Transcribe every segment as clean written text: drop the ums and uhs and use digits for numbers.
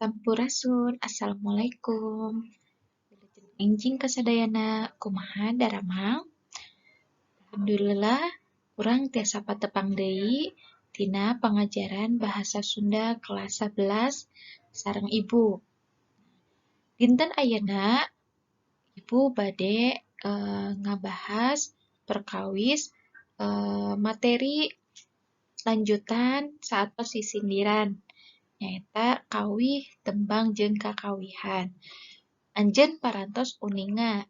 Sampurasun, assalamualaikum. Wilujeng enjing kasadayana, kumaha daramang? Alhamdulillah, urang tiasa patepang deui tina pangajaran Bahasa Sunda kelas 11 sareng Ibu. Dinten ayeuna Ibu bade ngabahas perkawis materi lanjutan saatos sisindiran, nyaeta kawih, tembang jeung kakawihan. Anjeun parantos uninga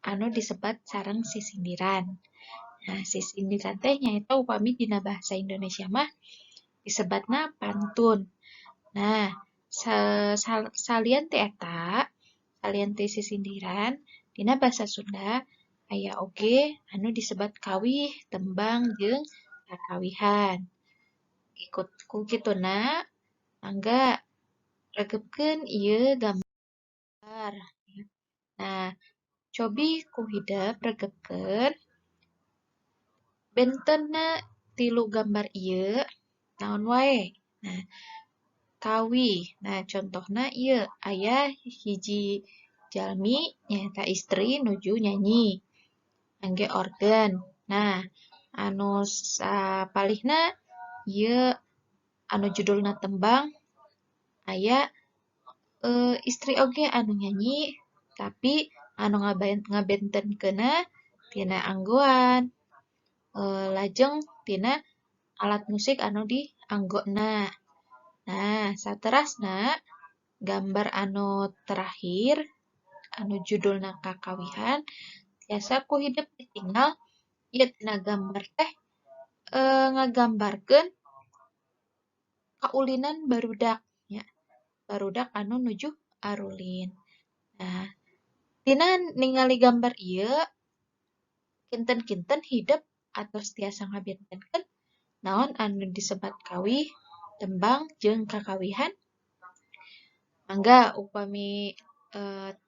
anu disebat sareng sisindiran. Nah, sisindiran teh nyaeta upami dina bahasa Indonesia mah disebatna pantun. Nah, salian ti eta, salian ti sisindiran, dina bahasa Sunda aya oge anu disebat kawih, tembang jeung kakawihan. Ikut ku kituna, mangga regepkeun ieu gambar. Nah, cobi ku hidep regepkeun bentenna tilu gambar ieu naon wae. Nah, kawih. Nah, contohna ieu aya hiji jalmi nyaeta istri nuju nyanyi ngangge organ. Nah, anu sapalihna ieu anu judulna tembang aya istri oge anu nyanyi tapi anu ngabentenkeunna tina anggoan, lajeng tina alat musik anu dianggona. Nah, saterasna gambar anu terakhir anu judulna kakawihan tiasa ku hidep ditinggal ieu tina gambar teh ngagambarkeun kaulinan barudak nya, barudak anu nuju arulin. Nah, tina ningali gambar ieu kinten-kinten hidep atos tiasa ngabentenkeun naon anu disebat kawih, tembang jeung kakawihan. Mangga upami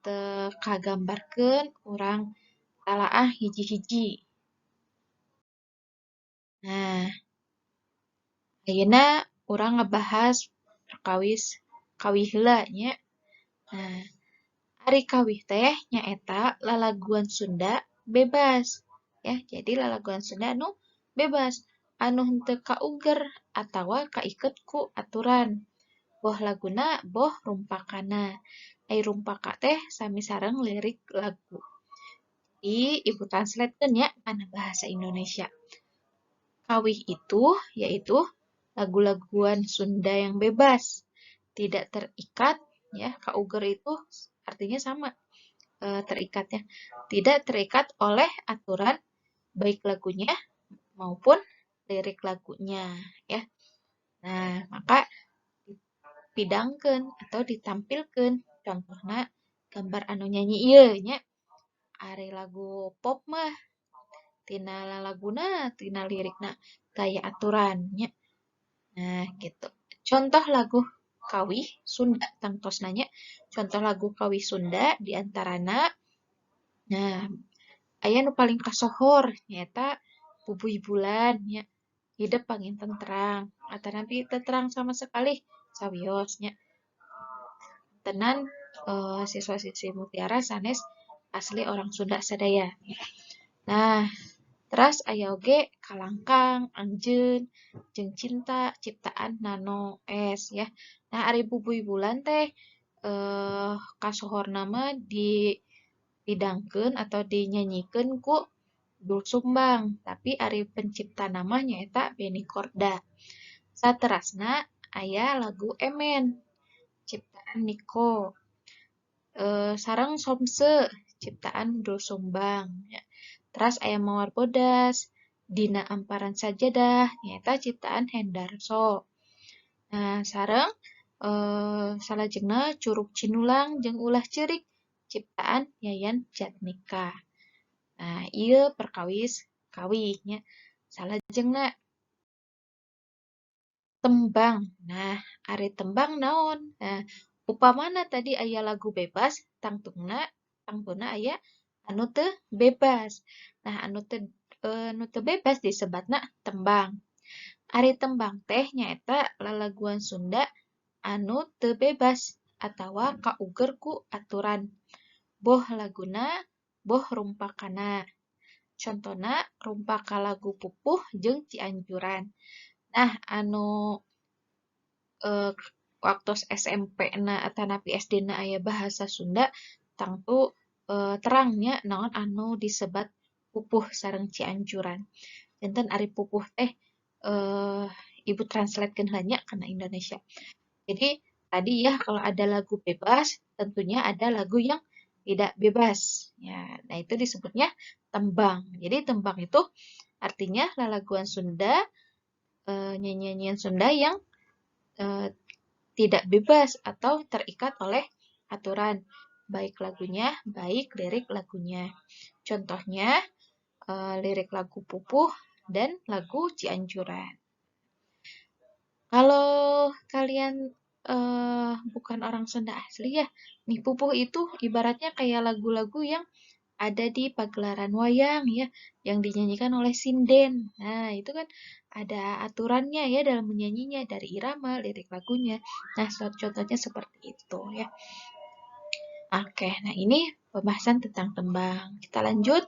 teu kagambarkeun urang talaah hiji-hiji. Nah, ayeuna urang ngabahas perkawis kawih heula nya. Nah, ari kawih teh nyaeta lalaguan Sunda bebas ya. Jadi lalaguan Sunda anu bebas, anu henteu kauger atawa kaiket ku aturan. Boh laguna boh rumpakana. Ai rumpaka teh sami sareng lirik lagu. Jadi Ibu translatekeun nya kana bahasa Indonesia. Kawih itu yaitu lagu-laguan Sunda yang bebas, tidak terikat ya. Kauger itu artinya sama terikatnya, tidak terikat oleh aturan baik lagunya maupun lirik lagunya ya. Nah, maka dipidangkeun atau ditampilkeun contohna gambar anu nyanyi ieu nya. Ari lagu pop mah tina lalaguna, tina lirikna gaya aturan nya. Nah, gitu. Contoh lagu kawih Sunda tangtosna nya. Contoh lagu kawih Sunda diantarana, nah, aya nu paling kasohor nyaeta Bubuy Bulan nya. Hidep panginten terang atanapi teu terang sama sekali sawios nya. Tenan siswa-siswi Mutiara sanes asli orang Sunda sadaya. Nah, teras aya oge Kalangkang, Anjeun, jeung Cinta ciptaan Nano S ya. Nah, ari Bubuy Bulan teh kasohorna mah dipidangkeun atau dinyanyikeun ku Doel Sumbang, tapi ari penciptana mah nyaeta Benny Korda. Saterasna aya lagu Emen ciptaan Niko. Sareng Somse ciptaan Doel Sumbang ya. Teras aya Mawar Bodas, Dina Amparan Sajadah nyaeta ciptaan Hendarso. Nah, sareng salajengna Curug Cinulang jeung Ulah Ceurik ciptaan Yayan Jatnika. Nah, ieu perkawis kawih nya. Salajengna tembang. Nah, ari tembang naon? Nah, upamana tadi aya lagu bebas, tangtuna aya anu teu bebas. Nah, anu teu bebas disebatna tembang. Ari tembang teh nyaeta lalaguan Sunda anu teu bebas atawa kauger ku aturan. Boh laguna, boh rumpakana. Contona rumpaka lagu Pupuh jeung Cianjuran. Nah, anu waktu SMP na atanapi SD na aya bahasa Sunda tangtu terangnya naon anu disebat pupuh sareng Cianjuran. Janten ari pupuh teh ibu translatekeun heula nya kana Indonesia. Jadi tadi ya kalau ada lagu bebas tentunya ada lagu yang tidak bebas. Ya, nah itu disebutnya tembang. Jadi tembang itu artinya lalaguan Sunda, nyanyian Sunda yang tidak bebas atau terikat oleh aturan, baik lagunya, baik lirik lagunya. Contohnya lirik lagu Pupuh dan lagu Cianjuran. Kalau kalian bukan orang Sunda asli ya, nih Pupuh itu ibaratnya kayak lagu-lagu yang ada di pagelaran wayang ya, yang dinyanyikan oleh sinden. Nah, itu kan ada aturannya ya dalam menyanyinya, dari irama, lirik lagunya. Nah, contohnya seperti itu ya. Oke, nah ini pembahasan tentang tembang. Kita lanjut.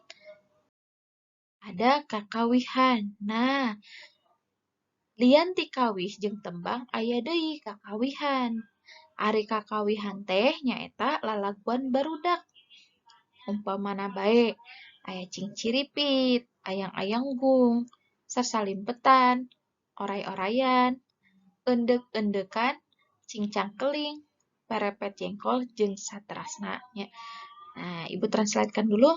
Ada kakawihan. Nah, lian ti kawih jeung tembang aya deui kakawihan. Ari kakawihan teh nyaeta lalaguan barudak. Umpamana bae aya cingciripit, ayang-ayang gung, sasalimpetan, oray-orayan, eundek-eundekan, cingcangkeling, perepet jengkol jeung saterasna nya. Nah, ibu translatekan dulu.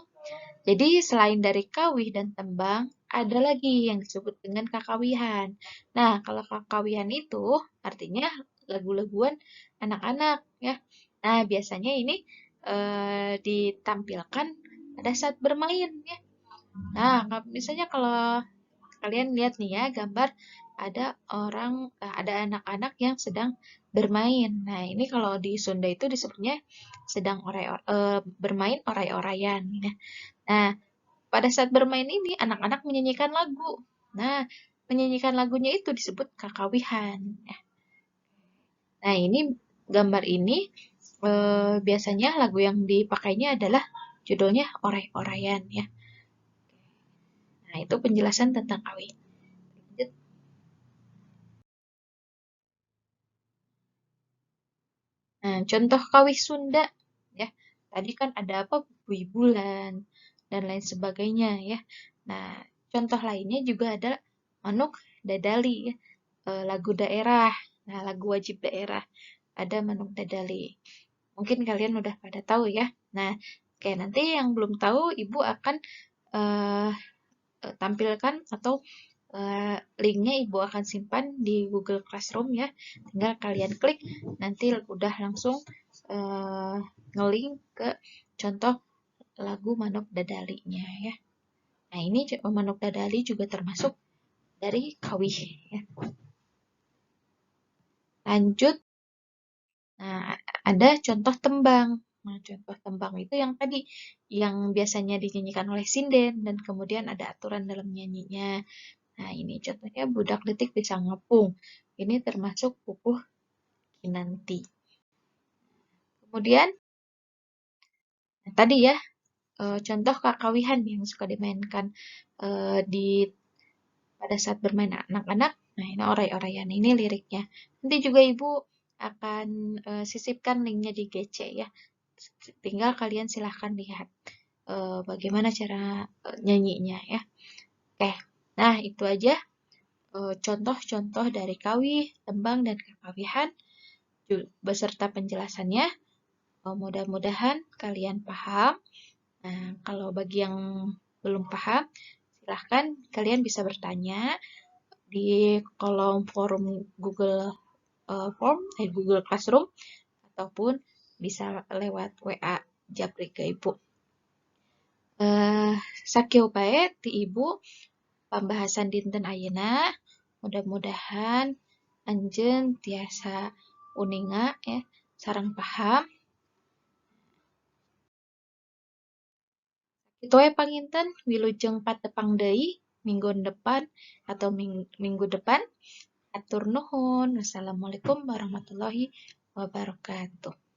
Jadi selain dari kawih dan tembang, ada lagi yang disebut dengan kakawihan. Nah, kalau kakawihan itu artinya lagu-laguan anak-anak ya. Nah, biasanya ini ditampilkan pada saat bermain ya. Nah, misalnya kalau kalian lihat nih ya gambar ada orang, ada anak-anak yang sedang bermain. Nah, ini kalau di Sunda itu disebutnya sedang bermain oray-orayan ya. Nah, pada saat bermain ini anak-anak menyanyikan lagu. Nah, menyanyikan lagunya itu disebut kakawihan ya. Nah, ini gambar ini biasanya lagu yang dipakainya adalah judulnya Oray-Orayan ya. Nah, itu penjelasan tentang kawih. Lanjut. Nah, contoh kawih Sunda ya. Tadi kan ada apa? Bui bulan dan lain sebagainya ya. Nah, contoh lainnya juga ada Manuk Dadali ya. Lagu daerah. Nah, lagu wajib daerah. Ada Manuk Dadali. Mungkin kalian udah pada tahu ya. Nah, oke, nanti yang belum tahu ibu akan tampilkan atau linknya ibu akan simpan di Google Classroom ya. Tinggal kalian klik, nanti udah langsung ngelink ke contoh lagu Manuk Dadalinya ya. Nah, ini Manuk Dadali juga termasuk dari kawih ya. Lanjut. Nah, ada contoh tembang. Nah, contoh tembang itu yang tadi, yang biasanya dinyanyikan oleh sinden dan kemudian ada aturan dalam nyanyinya. Nah, ini contohnya Budak Leutik Bisa Ngepung. Ini termasuk Pupuh Kinanti. Kemudian, nah, tadi ya, contoh kakawihan yang suka dimainkan pada saat bermain anak-anak. Nah, ini oray-orayan, ini liriknya. Nanti juga ibu akan sisipkan linknya di GC ya. Tinggal kalian silahkan lihat bagaimana cara nyanyinya ya. Oke, nah itu aja contoh-contoh dari kawih, tembang, dan kakawihan beserta penjelasannya. Mudah-mudahan kalian paham. Nah, kalau bagi yang belum paham, silahkan kalian bisa bertanya di kolom forum Google Form, Google Classroom, ataupun bisa lewat WA Japri ke Ibu. Sakieu bae ti Ibu pembahasan dinten ayeuna. Mudah-mudahan anjeun tiasa uninga ya, sareng paham. Kitu we panginten, wilujeng patepang deui minggu depan atau minggu depan. Hatur nuhun. Wassalamualaikum warahmatullahi wabarakatuh.